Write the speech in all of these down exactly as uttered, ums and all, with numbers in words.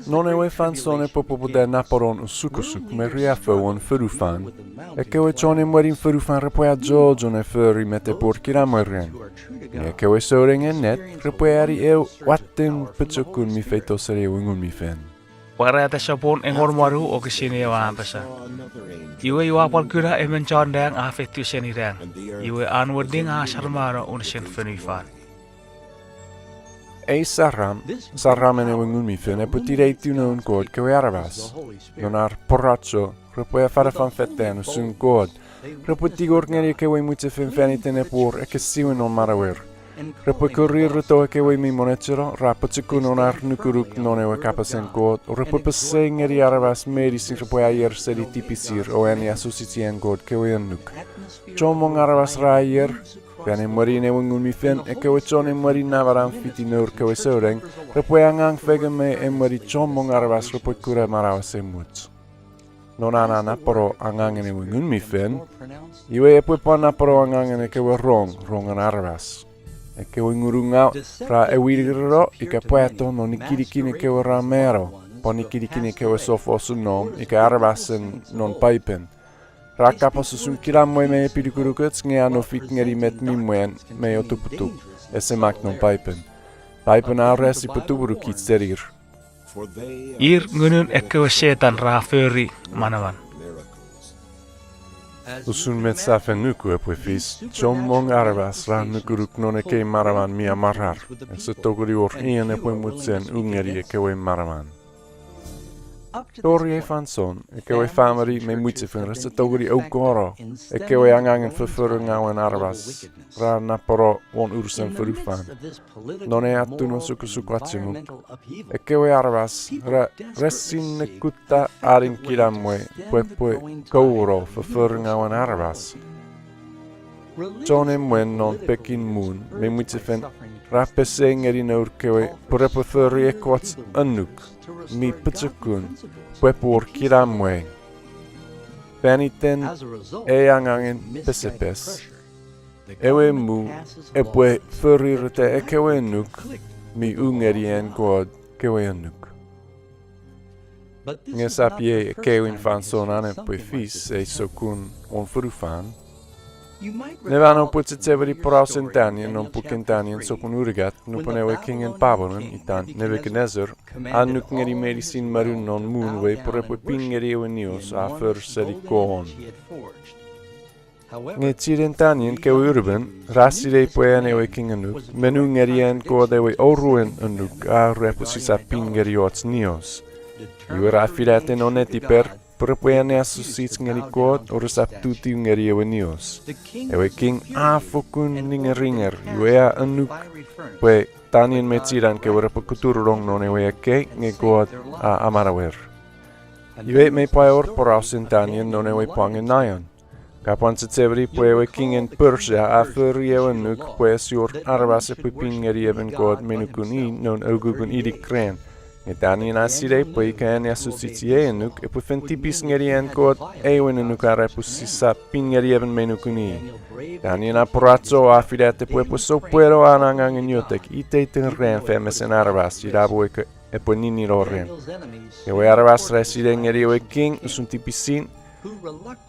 Non ewe fansoun epwe poputa napanon osukosuk me riaffou won fonufan, ekkewe chon emwenin fonufan repwe achocho ne fori met epwe wor kinamwe ren. Nge ekkewe souneng ennet repwe ani eu watten pochokun mi feito seni ewe Ngun mi Fel. Pwarata sopun engon me wanu wokisin ew a apasa: Iwe ua pwan kuna emon chon nang a feito seni nang, iwe an we ning a saramano unusen fonufan. Ei saram, saramen ewe Ngun mi Fel, epwe tineitu noun Kot kewe aramas. Non ar pworacho, repwe afanafan fetan usun Kot. Repwe tingor ngeni ekkewe mwichefen fan iten epwe wor ekkesiwin non manauer. Repwe koririito ekkewe mi monecheno ra pochokun non ar nukunuk non ewe kapasen Kot, o repwe pesei ngeni aramas meinisin repwe aier seni tipisir o anneasochisi an Kot kewe annuk. Chommong aramas ra aier. Fan emwenin ewe Ngun mi Fel, ekkewe chon emwenin namanam fiti nour kewe souneng repwe angang fengen me emweni chommong aramas repwe kuna manau esemuch. Non an a napeno angangen ewe Ngun mi Fel, iwe epwe pwan napeno angangen ekkewe rong, rongen aramas. Ekkewe ngunungaw ra ewinireno ika pwato non nikinikin ekkewe ra mano, pwan nikinikin ekkewe soufos nom ika aramasen non Paipen. Ra kapas usun kinamwe me epinukunukoch nge a nofit ngeni met mi mwan me otuputup, ese mak non Paipen. Paipen a ura sipwe tumunukich senir. Ir ngunun ekkewe setan ra fori manaman. Usun met sia fen nuku epwe fis, chommong aramas ra nukunuk non ekkei manaman mi amwarar, ese tongeni wor ion epwe mochen u ngeni ekkewe manaman. Tori ei fansoun, ekkewe famini me mwichefen rese tongeni aukono ekkewe angangen fofforungawen aramas ra napeno won unusen fonufan. Non ei atun osukosuk wachemuk, ekkewe aramas ra, rese sinei kutta anin kinamwe pwe epwe kouno fofforungawen aramas. Chon emwen non pekin mun me mwichefen ra pesei ngeni nour kewe pwe repwe fori ekkoch annuk mi pochokun pwe epwe wor kinamwe. Fan iten ei angangen pesepes, ewe muu epwe forireta ekkewe annuk mi u ngeni an Kot kewe annuk. Nge esap iei ekkewin fansoun an epwe fis ei sokkun won fonufan. Neman oupwe chechemeni porausen Taniel non puken Taniel sopun unungat, nupwen ewe kingen Papilon itan Nebuchadnezzar a annuk ngeni meinisin manun non muun we pwe repwe pin ngeni ewe nios a for seni koon. Nge chienan Taniel kewe unumon ra sinei pwe an ewe king annuk me u ngeni an Kot ewe oruen annuk a ura pwe sisap pin ngeni och nios. Iwe ra finata non netiper pwe repwe anneasochis ngeni Kot o resap tutiw ngeni ewe nios. Ewe king a fokkun ningeringer, iwe a annuk pwe Taniel me chienan kewe repwe kuturunong non ewe ekkei nge Kot a amanauer. Iwe mi pwan wor porausen Taniel non ewe pwangen naion. Ka pwan chechemeni pwe ewe kingen Persia a fori ewe annuk pwe ese wor aramas epwe pin ngeni emon kot me nukun i non ukukun inik ran. Nge Taniel a sinei pwe ika a anneasochisi ei annuk epwe fen tipis ngeni an Kot ewe annuk are pwe sisap pin ngeni emon me nukun i. Taniel a pworacho a finata pwe epwe sopweno an angangen iotek iteiten ran fan mesen aramas ina mo epwe ninino ren. Ewe aramas ra sinei ngeni ewe king usun tipisin.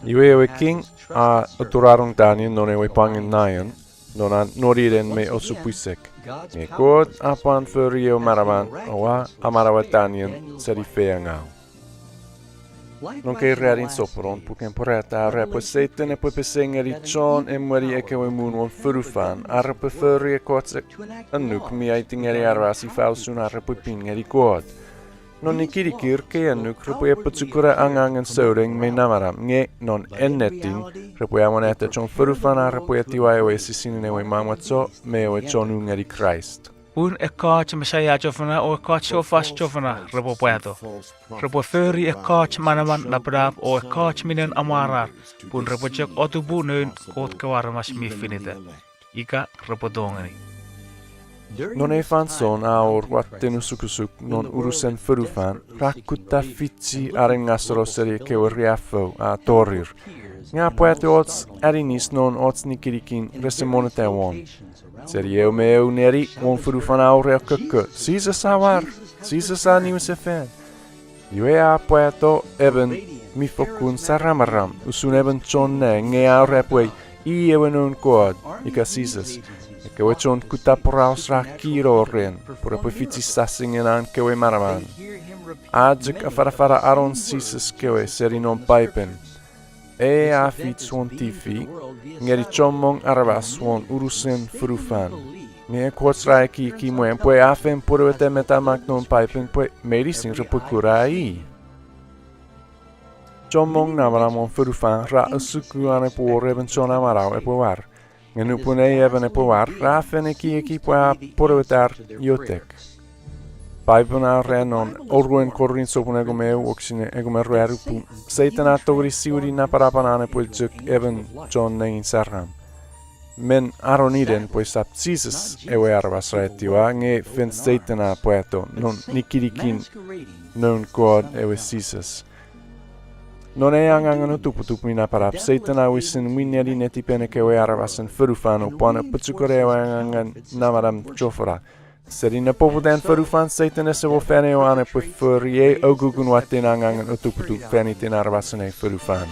Iwe ewe king a aturanong Taniel non ewe pwangen naion non an noninen me osupwisek. Nge Kot a pwan fori ew manaman o a amanaua Taniel seni feiengau. Non ekkei ranin soponon puken pwarata a ura pwe Setan epwe pesei ngeni chon emweni ekkewe muun won fonufan ar repwe fori ekkoch annuk mi aiti ngeni aramas ifa usun ar repwe pin ngeni Kot. Non nikinikir ekkei annuk repwe apochokuna angangen souneng me namanam nge non ennetin repwe ammonata chon fonufan ar repwe etiwa ewe esisinen ewe manmwacho me ewe chon u ngeni Kraist. Pun ekkoch Mesaia chofona o ekkoch soufos chofona repwe pwato. Repwe fori ekkoch manaman napanap o ekkoch minen amwarar, pun repwe chok otupu noun Kot kewe aramas mi finita. Ika repwe tongeni. Non ei fansoun a wor watten osukosuk non unusen fonufan, ra kutta fichi anen ngaseno seni ekkewe riaffou a torir. Nge a pwate och aninis non och nikinikin rese monneta won. Seni eu me eu neni won fonufan a wor eu kokko: Jises a war! Jises a niwinsefan! Iwe a pwato emon mi fokkun saramaram usun emon chon nang, nge a ura pwe i ewe Noun Kot ika Jises. Ekkewe chon kutta poraus ra kino ren pwe repwe fichi sasingen an kewe manaman. A chok afanafana anon Jises kewe seni non Paipen. Ei a fich won TV ngeni chommong aramas won unusen fonufan. Nge ekkoch ra ekieki mwen pwe a fen pwonueta met a mak non Paipen pwe meinisin repwe kuna i. Chommong namanam won fonufan ra asuku an epwe wor emon Chon Amanau epwe war. Nge nupwen ei emon epwe war, ra fen ekieki pwe a pwonuetar iotek. Paipen a ura non oruen Korint sopun engon me eu wokisin engon me ruanu pwe Setan a tongeni siwini napanapan an epwe chok emon chon nengin saram. Men a noninen pwe esap Jises ewe aramas ra etiwa, nge fen Setan a pwato non nikinikin Noun Kot ewe Jises. Non ei angangen otuputup mi napanap, Setan a wisen wineni netipen ekkewe aramasen fonufan o pwan apochokuna ewe angangen namanam chofona. Seni nepoputan fonufan, Setan ese mwo fan ew an epwe fori ei ukukun watten angangen otuputup fan iten aramasen ei fonufan.